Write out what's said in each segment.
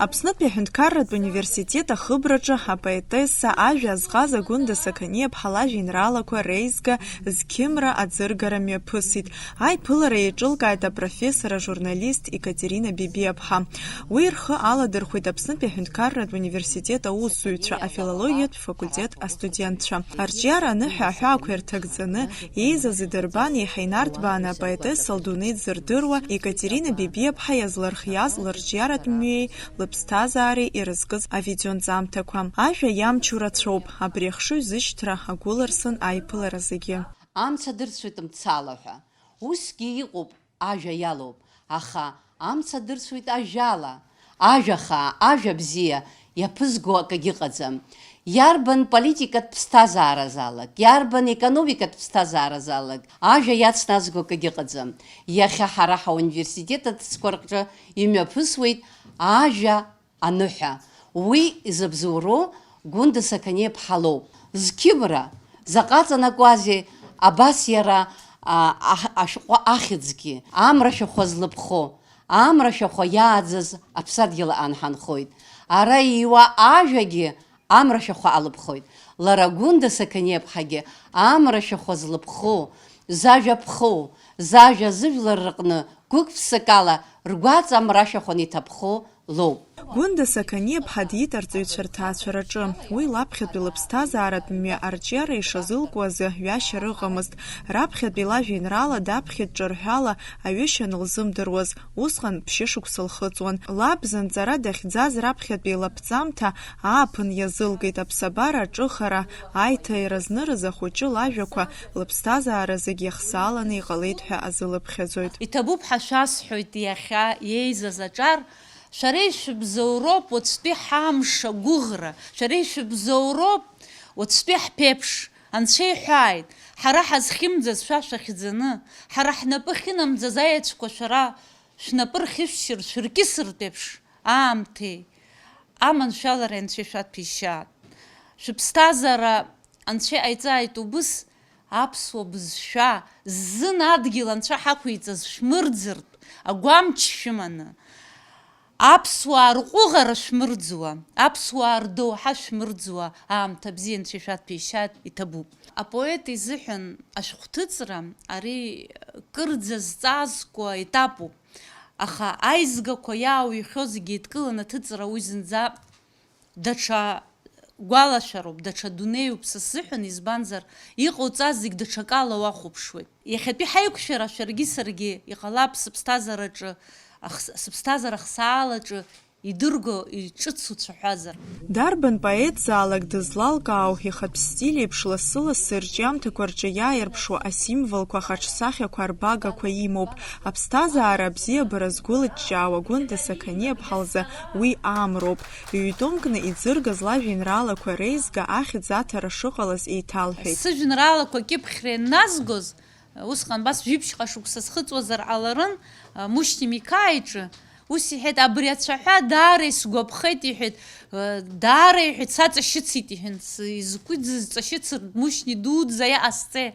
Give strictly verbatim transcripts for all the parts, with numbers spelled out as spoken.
Аԥснытәи аҳәынҭқарратә университет ахыбраҿы апоетесса, ажәа азҟаза Гәында Сақаниаԥҳа лажәеинраалақәа реизга зқьымра аӡыргара мҩаԥысит. Аиԥылара еиҿылкааит апрофессор, ажурналист Екатерина Бебиаԥҳа. Уи рхы аладырхәит Аԥснытәи аҳәынҭқарратә университет аусзуҩцәа, афилологиатә факультет астудентцәа. Арҿиара аныҳәа аҳәаақәа ирҭагӡаны, еизаз идырбан, еиҳа инарҭбааны апоетесса лдунеи дзырдыруа Екатерина Бебиаԥҳа иазлырхиаз лырҿиаратә мҩеи лыԥсҭазаареи ирызкыз авидеонҵамҭақәа. Ажәа иамчу рацәоуп, абри ахшыҩзышьҭра агәыларсын аиԥылара зегьы. Амца дырцәоит мцала ҳәа. Усгьы иҟоуп, ажәа иалоуп, аха амца дырцәоит ажәала. Ажәа хаа, ажәа бзиа иаԥызго акагьы ыҟаӡам. Иарбан политикатә ԥсҭазааразалак, иарбан економикатә ԥсҭазааразалак, ажәа иацназго акагьы ыҟаӡам. Иахьа ҳара ҳауниверситет аҭыӡқәа рҿы имҩаԥысуеит ажәа аныҳәа. Уи изыбзоуроу Гәында Сақаниаԥҳа лоуп. Зқьымра заҟа ҵанакуазеи абас иара, а, аҳ-, ашәҟәы ахьӡгьы, амра шәахәа злыԥхо, амра шәахәа иааӡаз аԥсадгьыл аан ҳанхоит. Ара ииуа ажәагьы амра шәахәа алыԥхоит. Лара Гәында Сақаниаԥҳагьы амра шәахәа злыԥхо, зажәа ԥхоу, зажәа зыжәлар рыҟны гәык-ԥсыкала ргәаҵа амра шәахәаны иҭаԥхо лоуп. Гәында Сақаниаԥҳа диит арҵаҩцәа рҭаацәараҿы. Уи лаԥхьатәи лыԥсҭазааратә мҩа арҿиара ишазылкуазы ҩашьара ыҟамызт. Раԥхьатәи лажәеинраала даԥхьеит ҿырҳәала, аҩышьа анылзымдыруаз, усҟан ԥшьышықәса лхыҵуан. Лаб зынҵара дахьӡаз раԥхьатәи лаԥҵамҭа ааԥын иазылгеит аԥсабара аҿыхара, аиҭаира знырыз ахәыҷы лажәақәа лыԥсҭазаара зегь иахсааланы иҟалеит ҳәа азылыԥхьаӡоит. Иҭабуп ҳәа шәасҳәоит иахьа иеизаз аҿар, шәара ишәыбзоуроуп уаҵәтәи ҳамш агәыӷра, шәара ишәыбзоуроуп уаҵәтәи ҳԥеиԥш, Анцәа иҳәааит, ҳара ҳазхьымӡаз шәа шәахьӡаны, ҳара ҳнапы ахьынамӡаз аеҵәқәа шәара шәнапы рхьышәшьыр, шәыркьысыртә еиԥш, аамҭеи аманшәалареи Анцәа ишәаҭәеишьаат. Шәыԥсҭазаара Анцәа иҟаиҵааит убыс, аԥсуа бызшәа ззын адгьыл Анцәа ҳақәиҵаз шәмырӡыртә, агәамч шәыманы. Аԥсуаа рҟәыӷара шәмырӡуа, аԥсуаа рдоуҳа шәмырӡуа аамҭа бзиа Анцәа ишәаҭәеишьааит, иҭабуп. Апоет изыҳәан ашәҟәҭыҵра ари кырӡа зҵазкуа етапуп, аха аизгақәа иаауихьоу зегьы еидкыланы аҭыҵра уи зынӡа даҽа гәалашәароуп, даҽа дунеиуп са сзыҳәан, избанзар, иҟауҵаз зегь даҽакала уахәаԥшуеит. Иахьатәи ҳаиқәшәара шәаргьы саргьы, иҟалап, сыԥсҭазаараҿы, ахс-, сыԥсҭазаара ахсаалаҿы идырго, иҿыцу цәаҳәазар. Дарбан поетзаалак дызлалкаау ихатә стиль еиԥш лассы-лассы рҿиамҭақәа рҿы иааирԥшуа асимволқәа, ахаҿсахьақәа, арбагақәа имоуп. Аԥсҭазаара абзиабара згәылыҷҷаауа Гәында Сақаниаԥҳа лзы уи аамроуп. Ҩ-томкны иӡыргаз лажәеинраалақәа реизга ахьӡ аҭара шыҟалаз еиҭалҳәеит. Сыжәеинраалақәа акьыԥхьра ианназгоз, усҟан абас жәибжьҟа шықәса схыҵуазар ҟаларын, Мушьни Миқаа иҿы, ус иҳәеит, абри ацәаҳәа даара исгәаԥхеит, иҳәеит, даара, иҳәеит, саҵашьыцит, иҳәан, с-, изакәи дзызҵашьыцыр, Мушьни дуӡӡа иҟасҵеи?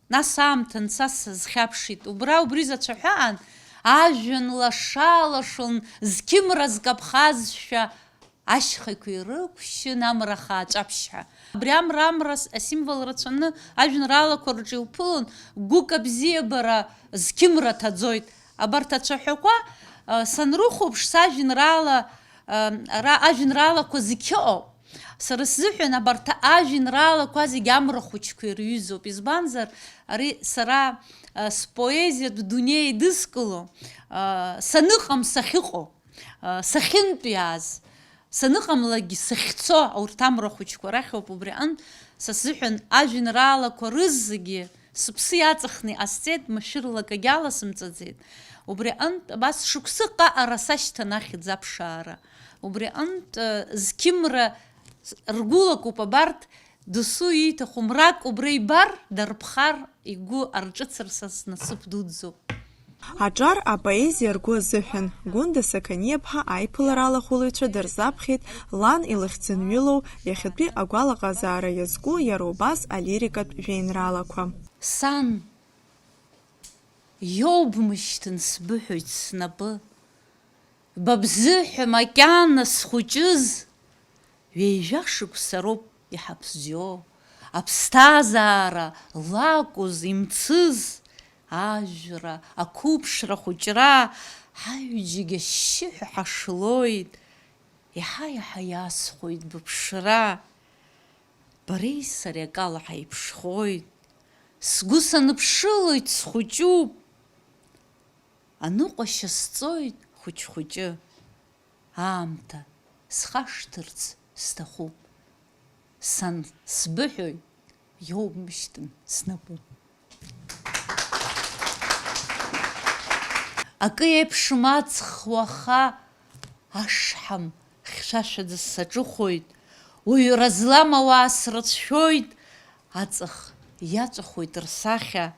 Нас аамҭа анца сазхьаԥшит. Убра убри зацәаҳәаан, ажәҩан лаша-лашон, зқьымра зкаԥхазшәа, ашьхақәа ирықәшьын амра хаа ҿаԥшьҳәа. Абри амра, амра с-, асимвол рацәаны ажәеинраалақәа рҿы иуԥылон, гәык абзиабара зқьымра ҭаӡоит. Абарҭ ацәаҳәақәа, а, санрыхәаԥш, сажәеинраала, а, ара ажәеинраалақәа зқьы ыҟоуп. Сара сзыҳәан абарҭ ажәеинраалақәа зегь амра хәыҷқәа ирҩызоуп. Избанзар, ари сара, а, споезиатә дунеи еидыскыло, а, саныҟам, сахьыҟоу, а, сахьынтәиааз, саныҟамлагьы сахьцо аурҭ амра хәыҷқәа рахьоуп. Убри аҟынтә, са сзыҳәан ажәеинраалақәа рызегьы сыԥсы иаҵахны иҟасҵеит, машәырла акагьы аласымҵаӡеит. Убри аҟынтә, абас шықәсык аҟара сашьҭан ахьӡ аԥшаара. Убри аҟынтә, э, зқьымра ргәылакуп абарҭ, досу ииҭаху мрак убра ибар, дарԥхар, игәы арҿыцыр са снасыԥ дуӡӡоуп. Аҿар апоезиа ргәы азыҳәан, Гәында Сақаниаԥҳа аиԥылара алахәылаҩцәа дырзаԥхьеит лан илахьӡынҩылоу, иахьатәи агәалаҟазаара иазку иара убас алирикатә жәеинраалақәа. Сан, иоубмышьҭын сбыҳәоит снапы, Ба бзыҳәа макьана схәыҷыз, ҩажәа шықәса роуп иҳаԥсӡо, аԥсҭазаара лакәыз имцыз, ажәра, ақәыԥшра, ахәыҷра, ҳаҩыџьегь ашьшьыҳәа ҳашлоит, еиҳа-еиҳа иасхәоит быԥшра. Бареи сареи акала ҳаиԥшхоит, сгәы саныԥшылоит, схәыҷуп, аныҟәашьа сҵоит хәыҷ-хәыҷы. Аамҭа схашҭырц сҭахуп. Сан сбыҳәоит, иоумышьҭын снапы. Акы еиԥшым аҵх уаха ашҳам хьшәашәаӡа саҿыхоит, уаҩра злам ауаа срыцәшәоит, аҵых иаҵәахуеит рсахьа,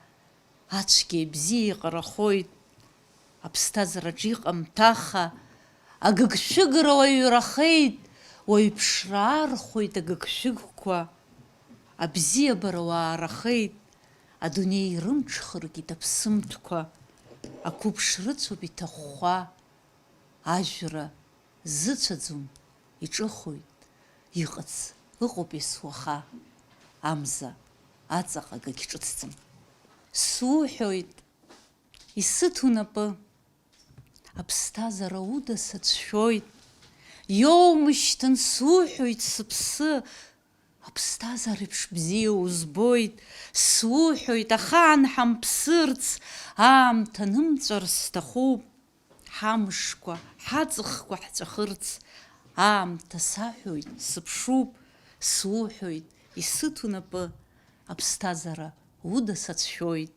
ацәгьеи абзиеи еиҟарахоит, аԥсҭазаараҿ иҟам ҭаха, агыгшәыгра уаҩрахеит, уаҩԥшра аархәоит агыгшәыгқәа, абзиабара уаарахеит, адунеи ирымҽхыркит аԥсымҭәқәа, ақәыԥш рыцәоуп иҭахәхәа, ажәра зыцәаӡом, иҿыхоит, иҟац ыҟоуп есуаха, амза аҵаҟа акагь ҿыцӡам. Суҳәоит, исыҭ унапы, аԥсҭазаара уда сацәшәоит, иоумышьҭын, суҳәоит, сыԥсы, аԥсҭазаара еиԥш бзиа узбоит, суҳәоит, ахаан ҳамԥсырц, аамҭа нымҵәар сҭахуп, ҳамшқәа, ҳаҵыхқәа ҳҵәахырц, аамҭа саҳәоит, сыԥшуп, суҳәоит, исыҭ унапы, аԥсҭазаара уда сацәшәоит.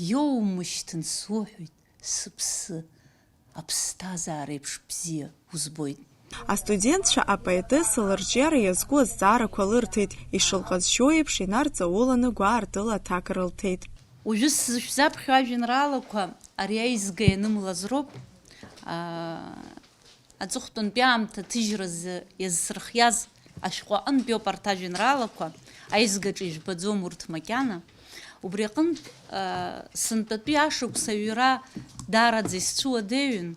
Иоумышьҭын суҳәоит, сыԥсы, аԥсҭазаара еиԥш бзиа узбоит. Астудентцәа апоетесса лырҿиара иазку азҵаарақәа лырҭеит, ишылҟазшьоу еиԥш, инарҵауланы гәаартыла аҭак рылҭеит. Уажәы сзышәзаԥхьо ажәеинраалақәа ари аизга ианымлаз роуп. Аа, аҵыхәтәантәи аамҭа ҭыжьразы иазсырхиаз ашәҟәы аҟынтәи ауп арҭ ажәеинраалақәа, аизгаҿы ижәбаӡом урҭ макьана. Убри аҟынтә, аа, сынтәатәи ашықәс аҩра даараӡа исцәуадаҩын.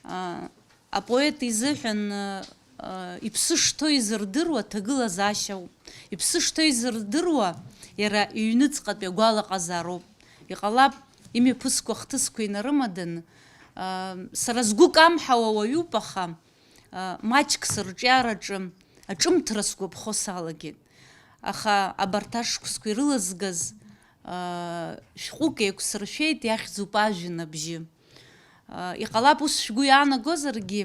Аа, апоет изыҳәан, аа, иԥсы шҭоу изырдыруа аҭагылазаашьа ауп. Иԥсы шҭоу изырдыруа иара иҩныҵҟатәи агәалаҟазаароуп. Иҟалап, имҩаԥысқәа ахҭысқәа инарымаданы, аа, сара сгәы камҳауа уаҩуп, аха, аа, маҷк сырҿиараҿы аҿымҭра сгәаԥхо салагеит. Аха абарҭ ашықәсқәа ирылазгаз, аа, шәҟәык еиқәсыршәеит, иахьӡуп Ажәҩан абжьы. Аа, иҟалап, ус шәгәы иаанагозаргьы,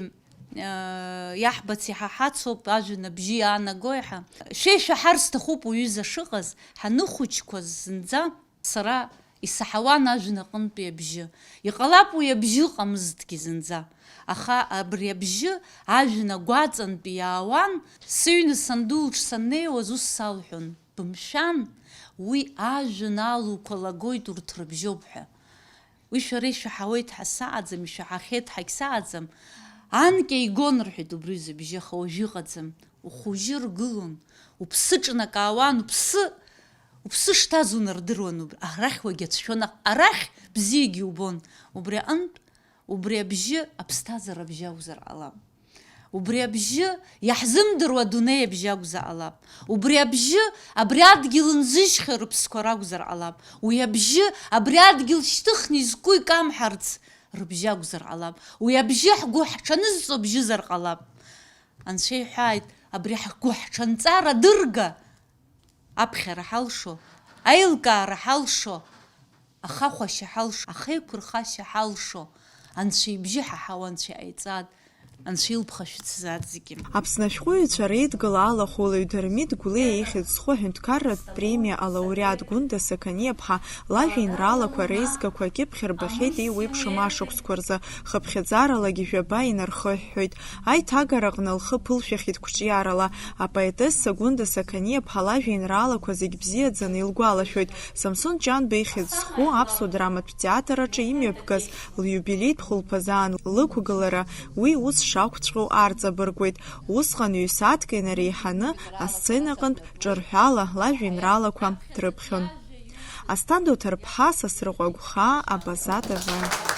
аа, иаҳбац иҳаҳацоуп, Ажәҩан абжьы иаанагои ҳәа. Шәеишәаҳар сҭахуп уҩыза шыҟаз, ҳаныхәыҷқәаз зынӡа. Сара исаҳауан ажәҩан аҟынтәи абжьы. Иҟалап, уи абжьы ыҟамызҭгьы зынӡа. Аха абри абжьы ажәҩан агәаҵантәи иаауан, сыҩны санду лҿы саннеиуаз ус салҳәон, бымшәан, уи ажәҩан алуқәа лагоит, урҭ рыбжьоуп ҳәа. Уи шәара ишәаҳауеит ҳәа сааӡам, ишәаҳахьеит ҳәагь сааӡам. Анкьа игон, рҳәеит, убри зыбжьы, аха уажәы иҟаӡам. Ухәыжьы ргылон, уԥсы ҿнакаауан, уԥсы, уԥсы шҭаз унардыруан, уб-, арахь уагьацәшәон, аҟ-, арахь бзиагьы убон. Убри аҟынтә, убри абжьы аԥсҭазаара абжьы акәзар ҟалап. Убри абжьы иаҳзымдыруа адунеи абжьы акәзар ҟалап. Убри абжьы абри адгьыл нзыжьхьа рыԥсқәа ракәзар ҟалап. Уи абжьы абри адгьыл шьҭыхны изқәу икамҳарц рыбжьы акәзар ҟалап. Уи абжьы ҳгәы ҳҽанызҵо бжьызар ҟалап. Анцәа иҳәааит, абри ҳгәы ҳҽанҵар адырга, аԥхьара ҳалшо, аилкаара ҳалшо, ахахәашьа ҳалшо, ахеиқәырхашьа ҳалшо, Анцәа ибжьы ҳаҳауа Анцәа иҟаиҵааит, Анцәа илԥха шәыцзааит зегьы. Аԥсны ашәҟәыҩҩцәа реидгыла алахәылаҩ Дырмит Гәлиа ихьӡ зху аҳәынҭқарратә премиа алауреат Гәында Сақаниаԥҳа лажәеинраалақәа реизгақәа акьыԥхь рбахьеит еиуеиԥшым ашықәсқәа рзы, хыԥхьаӡаралагьы жәаба инархыҳәҳәоит. Аиҭагараҟны лхы ԥылшәахьеит қәҿиарала. Апоетесса Гәында Сақаниаԥҳа лажәеинраалақәа зегь бзиаӡаны илгәалашәоит. Самсон Ҷанба ихьӡ зху аԥсуа драматә театр аҿы имҩаԥгаз лиубилеитә хәылԥазаан лықәгылара уи ус шакәҵәҟьоу арҵабыргуеит. Усҟан ҩ-сааҭк инареиҳаны асценаҟынтә ҿырҳәала лажәеинраалақәа дрыԥхьон. Асҭанда Уҭарԥҳа, Сасрыҟәа Гәхаа, Абаза Т В.